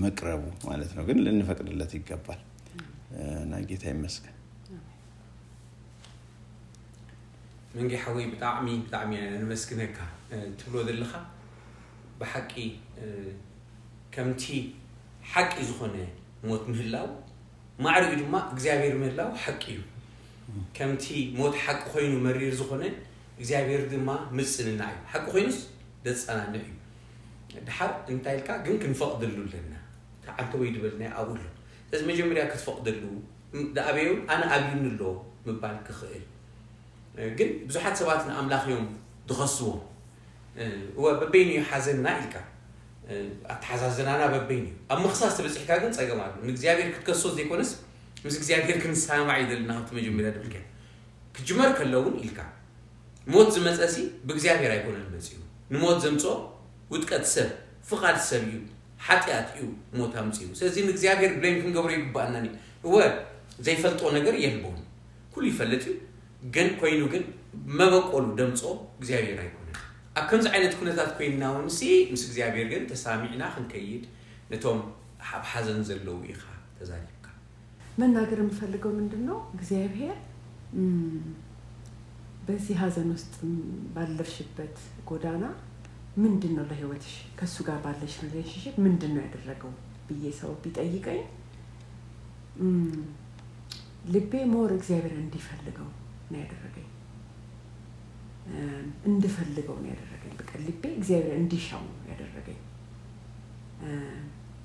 መቅረቡ ማለት ነው። ግን ልንፈቅድለት ይገባል እና ጌታ ይመስገን። መንጌ ሓወይ፣ ብጣዕሚ ብጣዕሚ ኢና ንመስግነካ። ትብሎ ዘለኻ ብሓቂ ከምቲ ሓቂ ዝኾነ ሞት ምህላው ማዕሪኡ ድማ እግዚኣብሔር ምህላው ሓቂ እዩ። ከምቲ ሞት ሓቂ ኮይኑ መሪር ዝኾነ እግዚኣብሔር ድማ ምፅንና እዩ። ሓቂ ኮይኑስ ደፀናንዕ እዩ። ድሓር እንታይ ኢልካ ግን ክንፈቅደሉ ኣለና። ዓንተ ወይ ድበልና ኣብኡ ኣሎ። ስለዚ መጀመርያ ክትፈቅደሉ ደኣበየ ኣነ ኣብዩኒ ኣሎ ምባል ክኽእል። ግን ብዙሓት ሰባት ንኣምላኽ እዮም ዝኸስዎ። እወ በበይኑ እዩ ሓዘንና ኢልካ፣ ኣተሓዛዝናና በበይኑ እዩ። ኣብ ምክሳስ ተበፂሕካ ግን ፀገም ኣሎ። ንእግዚኣብሔር ክትከሶ ዘይኮነስ ምስ እግዚኣብሔር ክንሰማዕ እዩ ዘለና። ካብቲ መጀመርያ ድብልከ ክጅመር ከለውን ኢልካ ሞት ዝመፀሲ ብእግዚኣብሔር ኣይኮነን መፅኡ። ንሞት ዘምፅኦ ውጥቀት ሰብ፣ ፍቓድ ሰብ እዩ፣ ሓጢኣት እዩ ሞት ኣምፅኡ። ስለዚ ንእግዚኣብሔር blame ክንገብሮ ይግባአናኒ። እወ ዘይፈልጦ ነገር የልቦን፣ ኩሉ ይፈልጥ እዩ። ግን ኮይኑ ግን መበቆሉ ደምፆ እግዚኣብሔር ኣይኮነን። ኣብ ከምዚ ዓይነት ኩነታት ኮይንና እውን ሲ ምስ እግዚኣብሔር ግን ተሳሚዕና ክንከይድ ነቶም ኣብ ሓዘን ዘለው ኢኻ ተዛሪብካ። መናገር የምፈልገው ምንድን ነው፣ እግዚአብሔር በዚህ ሀዘን ውስጥ ባለፍሽበት ጎዳና ምንድን ነው ለህይወትሽ ከእሱ ጋር ባለሽ relationship ምንድን ነው ያደረገው ብዬ ሰው ቢጠይቀኝ ልቤ more እግዚአብሔር እንዲፈልገው ነው ያደረገኝ። እንድፈልገው ነው ያደረገኝ። በቃ ልቤ እግዚአብሔር እንዲሻው ነው ያደረገኝ።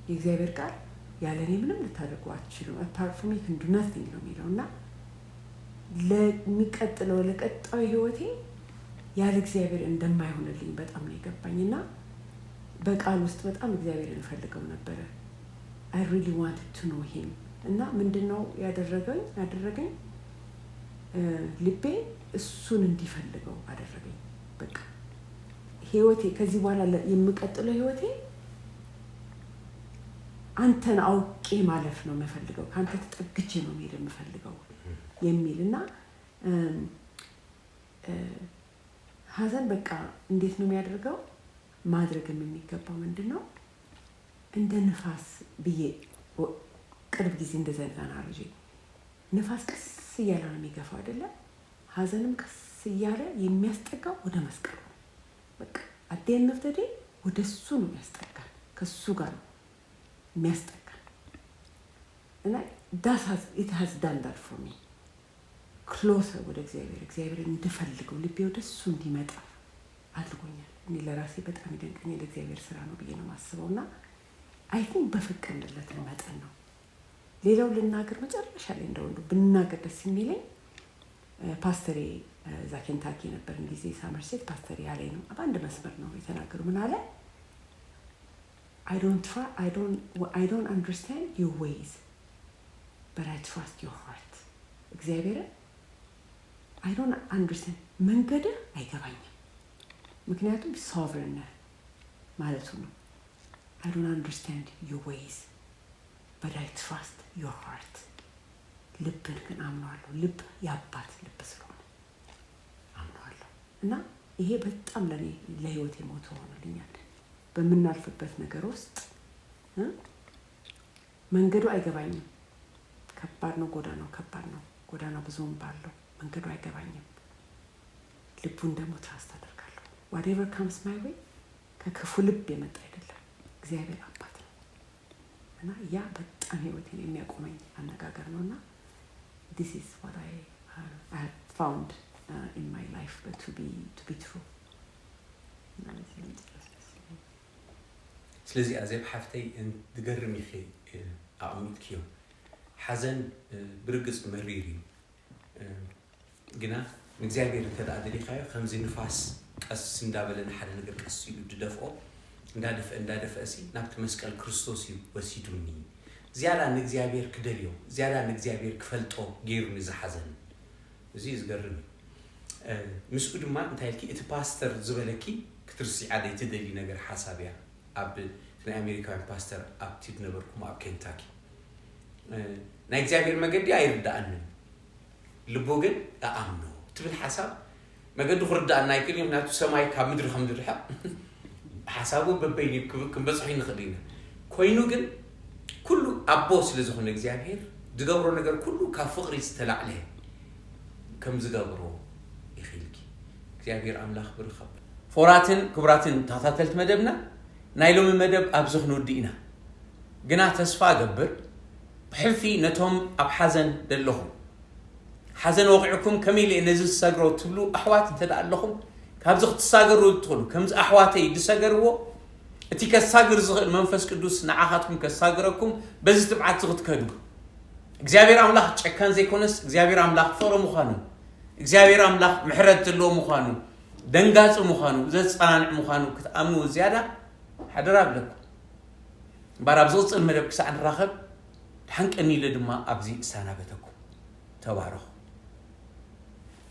የእግዚአብሔር ቃል ያለ እኔ ምንም ልታደርጉ አትችሉም፣ apart from me you can do nothing ነው የሚለው እና ለሚቀጥለው ለቀጣዩ ህይወቴ ያለ እግዚአብሔር እንደማይሆንልኝ በጣም ነው የገባኝ። እና በቃል ውስጥ በጣም እግዚአብሔርን እፈልገው ነበረ። I really want to know him። እና ምንድን ነው ያደረገኝ? ልቤ እሱን እንዲፈልገው አደረገኝ። በቃ ህይወቴ፣ ከዚህ በኋላ የምቀጥለው ህይወቴ አንተን አውቄ ማለፍ ነው የምፈልገው፣ ከአንተ ተጠግቼ ነው መሄድ የምፈልገው የሚል። እና ሀዘን በቃ እንዴት ነው የሚያደርገው? ማድረግም የሚገባው ምንድን ነው? እንደ ንፋስ ብዬ ቅርብ ጊዜ እንደዚ አይነት analogy፣ ንፋስ ቀስ እያለ ነው የሚገፋው አይደለም? ሀዘንም ቀስ እያለ የሚያስጠጋው ወደ መስቀሉ ነው። በቃ at the end of the day ወደ እሱ ነው የሚያስጠጋል፣ ከሱ ጋር ነው የሚያስጠጋል። እና it has done that for me, closer ወደ እግዚአብሔር፣ እግዚአብሔርን እንድፈልገው፣ ልቤ ወደ እሱ እንዲመጣ አድርጎኛል። እኔ ለራሴ በጣም ይደንቀኛል። ለእግዚአብሔር ስራ ነው ብዬ ነው የማስበው። እና I think በፈቀድንለት መጠን ነው። ሌላው ልናገር፣ መጨረሻ ላይ እንደው ብናገር ደስ የሚለኝ፣ ፓስተሬ እዛ ኬንታኪ የነበርን ጊዜ ሳመርሴት ፓስተሬ ያለኝ ነው። በአንድ መስመር ነው የተናገሩ። ምን አለ? "I don't understand your ways, but I trust your heart።" እግዚአብሔርን I don't understand፣ መንገድህ አይገባኝም፣ ምክንያቱም sovereign ነህ ማለቱ ነው። "I don't understand your ways, but I trust your heart።" ልብን ግን አምነዋለሁ። ልብ የአባት ልብ ስለሆነ አምነዋለሁ። እና ይሄ በጣም ለእኔ ለህይወቴ motto ሆኖልኛል። በምናልፍበት ነገር ውስጥ መንገዱ አይገባኝም። ከባድ ነው፣ ጎዳናው ከባድ ነው። ጎዳናው ብዙም ባለው መንገዱ አይገባኝም። ልቡን ደግሞ trust አደርጋለሁ። Whatever comes my way ከክፉ ልብ የመጣ አይደለም። እግዚአብሔር አባት ነው። እና ያ በጣም ህይወቴን የሚያቆመኝ አነጋገር ነው። እና this is what I have found in my life to be true። እና በዚህ ለመጨረስ ደስ ይለኛል። ስለዚ ኣዜብ ሓፍተይ ዝገርም ኢኺ ኣቐሚጥክዮ። ሓዘን ብርግፅ መሪር እዩ፣ ግና ንእግዚኣብሔር እንተ ደኣ ደሊኻዮ ከምዚ ንፋስ ቀስ እንዳበለ ንሓደ ነገር ቀስ ኢሉ ድደፍኦ፣ እንዳደፍአ እንዳደፍአ ሲ ናብቲ መስቀል ክርስቶስ እዩ ወሲዱኒ። ዝያዳ ንእግዚኣብሔር ክደልዮ፣ ዝያዳ ንእግዚኣብሔር ክፈልጦ ገይሩኒ ዝሓዘን። እዚ ዝገርም እዩ። ምስኡ ድማ እንታይ ኢልኪ? እቲ ፓስተር ዝበለኪ ክትርስዓ ዘይትደሊ ነገር ሓሳብ እያ። ኣብ ናይ ኣሜሪካውያን ፓስተር ኣብቲ ዝነበርኩም ኣብ ኬንታኪ፣ ናይ እግዚኣብሔር መገዲ ኣይርዳእንን፣ ልቦ ግን ኣኣምኖ ትብል ሓሳብ። መገዲ ክርዳእና ኣይክእል እዩ፣ ምክንያቱ ሰማይ ካብ ምድሪ ከም ዝርሕቕ ሓሳቡ በበይኒ ክንበፅሖ ይንኽእል ኢና። ኮይኑ ግን ኩሉ ኣቦ ስለ ዝኾነ እግዚኣብሔር ዝገብሮ ነገር ኩሉ ካብ ፍቕሪ ዝተላዕለ ከም ዝገብሮ ይኽእልኪ። እግዚኣብሔር ኣምላኽ ብርኸብ። ፎራትን ክቡራትን ተኸታተልቲ መደብና፣ ናይ ሎሚ መደብ ኣብዚ ክንውድእ ኢና። ግና ተስፋ ገብር ብሕልፊ ነቶም ኣብ ሓዘን ዘለኹም፣ ሓዘን ወቂዕኩም ከመይ ኢለ ነዚ ዝሰግሮ ትብሉ ኣሕዋት እንተ ደኣ ኣለኹም፣ ካብዚ ክትሳገሩ ትኽእሉ ከምዚ ኣሕዋተይ ዝሰገርዎ፣ እቲ ከሳግር ዝኽእል መንፈስ ቅዱስ ንዓኻትኩም ከሳግረኩም፣ በዚ ትብዓት እዚ ክትከዱ፣ እግዚኣብሔር ኣምላኽ ጨካን ዘይኮነስ እግዚኣብሔር ኣምላኽ ፍቕሪ ምዃኑ፣ እግዚኣብሔር ኣምላኽ ምሕረት ዘለዎ ምዃኑ፣ ደንጋፂ ምዃኑ፣ ዘፀናንዕ ምዃኑ ክትኣምኑ ዝያዳ ሓደራ ብለኩም። እምበር ኣብ ዝቕፅል መደብ ክሳዕ ንራኸብ ድሓንቀኒ ኢለ ድማ ኣብዚ እሰናበተኩም። ተባረኹ።